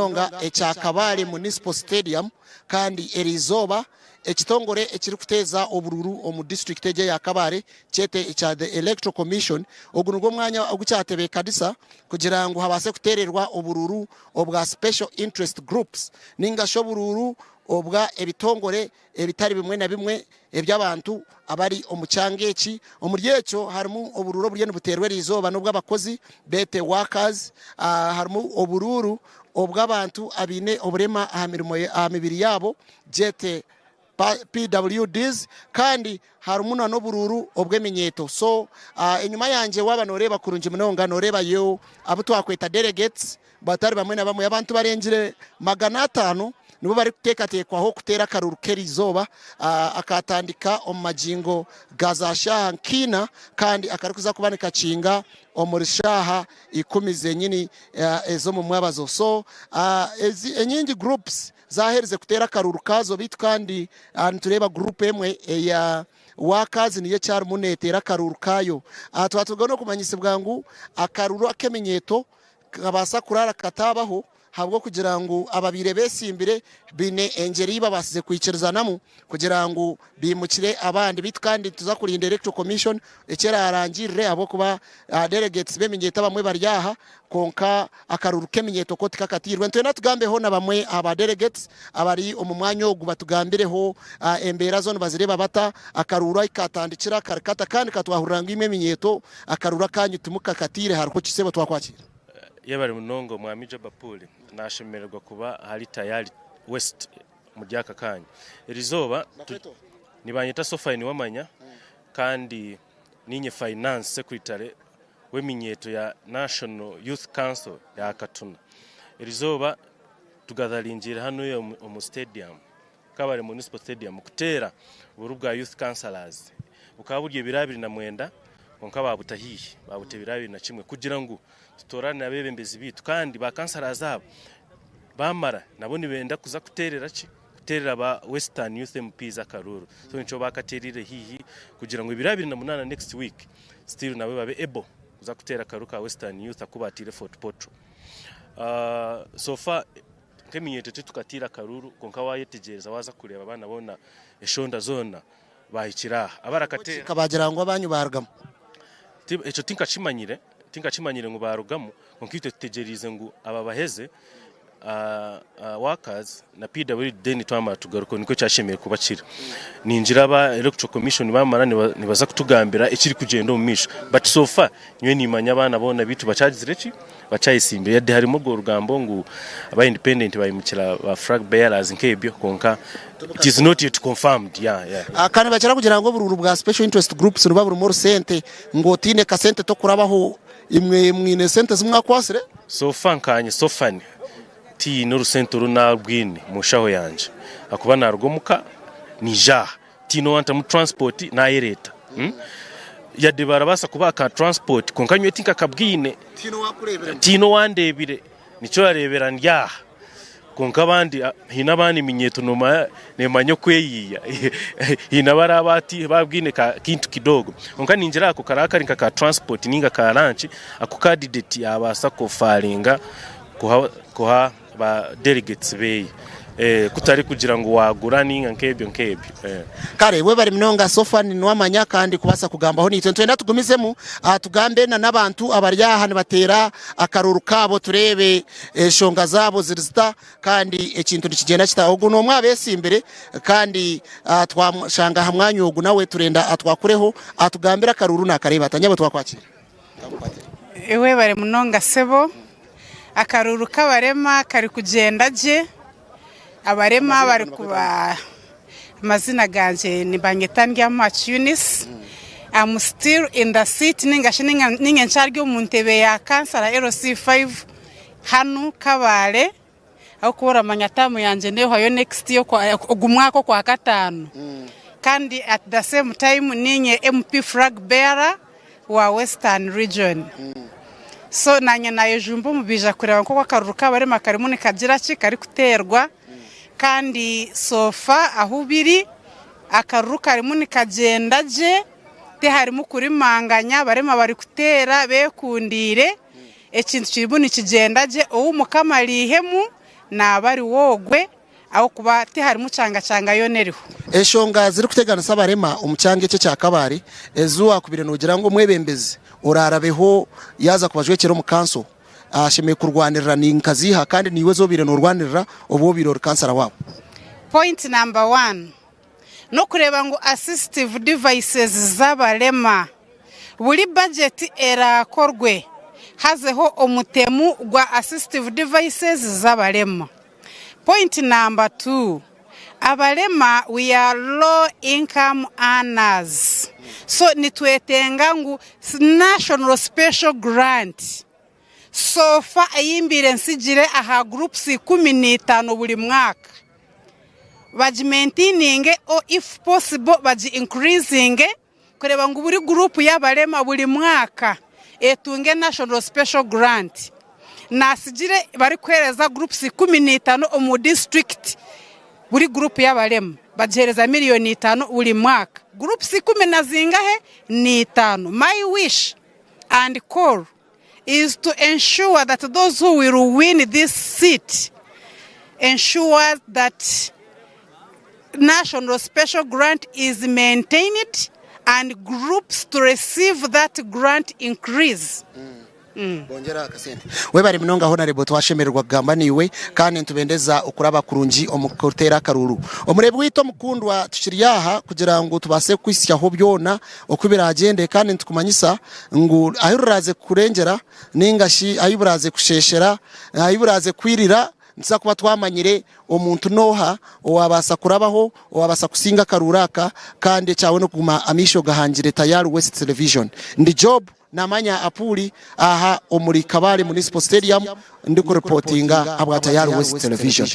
munonga ekya Kabale Municipal Stadium kandi eriizooba ekitongore ekirikuteeza oburuuru omu disiturikiti egi eya Kabale kyete ekya The Electoral Commission ogu nigwo mwanya ogu kyatebeekanisa kugira ngu habaase kuteererwa oburuuru obwa Special Interest Groups ninga shi oburuuru obwa ebitongore ebitari bimwe na bimwe eby'abantu abari omu kyanga eki. Omuri ekyo harimu oburuuru oburiyo nibuteerwa eriizooba n'obw'abakozi beete workers, harimu oburuuru obw'abantu abaine oburema aha mirimo aha mibiri yaabo gyete PWDs kandi harimu na n'oburuuru obw'eminyeeto. So enyima yangye waaba nooreeba kurungi munonga nooreebayo abu twakweta delegates Batari bamwe na bamwe, abantu barengire 500 nibo barikuteekateekwaho kuteera akaruuru k'eriizooba akaatandika omu magingo ga za shaaha nka ina kandi akarikuza kuba nikakinga omuri shaaha ikumi zenyini ez'omu mwabazo. So ezi enyingi groups zaaherize kuteera akaruuru kaazo beitu kandi nitureeba group emwe eya Workers niyo ekyarimu neeteera akaruuru kaayo. Twatubwa n'okumanyisibwa ngu akaruuru ak'eminyeeto Kabaasa kuraara kataabaho ahabw'okugira ngu ababaire beesimbire baine engyeri ei babaasize kwikirizanamu kugira ngu baimukire abandi. Beitu kandi nituza kurinda Electoral Commission eki eraarangirire ahabw'okuba delegates b'eminyeeto abamwe bari aha kwonka akaruuru k'eminyeeto ko tikakatairwe. Nitwenda tugambeho na bamwe aha ba delegates abari omu mwanya ogu batugambireho embeera zo nibazireeba bata, akaruuru ahi kaatandikira kari kata kandi katwahurira ngu imwe eminyeeto Akaruru akanyu timukakatiire hariho ki sebo twakwakira. Yebare munonga Omwami Job Apuuli, nashemererwa kuba ahari Tayari West omuri aka kanya. Erizooba nibanyeta Sophie Niwamanya kandi ninye Finance Secretary w'eminyeeto ya National Youth Council ya Katuna. Erizooba tugatharingiire hanu omu stadium. Kabale Municipal Stadium kuteera oburu bwa Youth Councillors bukaba buri ebiro 29 kwonka baabuta haihi baabuta ebiro 21 kugira ngu tutoorane abeebembezi baitu kandi ba councillors aba baamara nabo nibenda kuza kuteerera ki? Kuteerera ba Western Youth MPs akaruuru so nikyo baakateereire haihi kugira ngu ebiro 28 next week still nabo babe able kuza kuteera akaruuru ka Western Youth aku baataire Fort Portal. So far Nk'eminyeeto titukatiire akaruuru kwonka waayetegyereza waaza kureeba abaana boona eshonda zoona baahikire aha. Abarakateera. Ka baagira ngu abanyu baarugamu? Ekyo tinkakimanyire, tinkakimanyire ngu baarugamu kwonka itwe tutegyereize ngu aba baheze workers na PWD then twamara tugarukeho nikwo kyashemereire kuba kiri. Ningira aba electoral commission baamara nibaza kutugambira ekirikugyenda omu maisho but so far nyowe nimanya abaana boona beitu bakyagizire ki? Bakyayesimbire yade harimu orwo rugambo ngu aba independent bayimukira ba flag bearers nk'ebyo kwonka it is not yet confirmed yeah yeah. Ka nibakira kugira ngu oburuuru bwa special interest groups nibuba burimu orusente ngu otaine kasente tokurabaho imwe mwine sente ezi mwakwatsire? So far nkanye Sophany tihaine orusente oru nabwine omu nshaho yangye ahakuba naruga omuka naija aha Tihaine owantamu transport nayereeta. Yade barabaasa kubaha ka transport kwonka nyowe tinkakabwine. Tihaine owandeebire. Nikyo orareebera ndi aha. Kwonka abandi haine abandi eminyeeto noomanya neemanya okweyiiya. Haine abaraba baabwine ka kintu kidogo. Kwonka ningira ako karaba kari nka ka transport nainga ka lunch aku candidate yaabaasa kufaringa kuha kuha ba delegates beye kutari kugira ngu wagura ninga nkebyo nkebyo. Kare webare munonga Sophani niwamanya kandi kubasa kugambaho nitwe. Nitwenda tugumizemu tugambe na n'abantu abari aha nibateera akaruuru kaabo tureebe enshonga zaabo ziri zita kandi ekintu nikigyenda kita. Ogu n'omwe aha beesimbire kandi twashanga aha mwanya ogu nawe turenda atwakureho atugambire akaruuru naakareeba ata. Nyabo twakwakiira. Webare munonga sebo. Akaruuru k'abarema karikugyenda gye, abarema barikuba amazina gangye nibanyeta Ndyamuhaki Eunice, am still in the seat ningashi ninye nkyari omu ntebe ya kansara LC5 hanu Kabale ahabw'okuba oramanya taamu yangye nehwayo next year ogu mwaka okwakataano kandi at the same time ninye MP flag bearer wa Western Region. So nanye nayejumba omu baija kureeba nk'oku akaruru k'abarema karimu nikagira ki, karikuteerwa kandi so far ahu biri akaruru karimu nikagyenda gye tiharimu kurimanganya abarema barikuteera bekundiire ekintu kirimu nikigyenda gye ou Mukama araihemu. naaba ari ogwe ahabw'okuba tiharimu kyangacanga yoona eriho. Enshonga zirikuteganisa abarema omu kyanga eki ekya Kabale ezi wakubaire nogira ngu omwebembezi oraarabeho yaaza kubajwekyera omu kanso ashemereire kurwanirira ni nkaziiha kandi niiwe ezi obaire norwanirira obu obaire ori kansara waabo? Point number one, n'okureeba ngu assistive devices z'abarema buri budget eraakorwe hazeho omutemu gwa assistive devices z'abarema. Point number two, abarema we are low income earners so nitwetenga ngu national special grant so far ei mbaire nsigire aha groups 15 buri mwaka bagi maintaininge or if possible bagi increasinge kureeba ngu buri guruupu y'abarema buri mwaka etunge National Special Grant. Naatsigire barikuheereza guruupusi 15 omu disiturikiti buri guruupu y'abarema bagiheereza miriyoni itaano buri mwaka. Guruupusi ikumi na zingahe? N'itaano. My wish and call is to ensure that those who will win this seat ensure that National Special Grant is maintained and groups to receive that grant increase. Bongyera akasente. Webare munonga Honourable twashemererwa kugamba naiwe kandi nitubendeza okuraba kurungi omu kuteera akaruuru. Omureebi waitu omukundwa tukiri aha kugira ngu tubaase kukuhitsyaho byona oku biraagyende kandi nitukumanyisa ngu ahu ruraaze kukurengyera ninga shi ahu buraaze kusheeshera, ahu buraaze kwirira nituza kuba twamanyire omuntu n'oha owaabaasa kurabaho, owaabaasa kusinga akaruuru aka kandi ekyawe n'okuguma amaisho gahangire Tayari West Television. Ndi Job Namanya Apuuli aha omuri Kabale Municipal Stadium ndikuripotinga ahabwa Tayari West Television.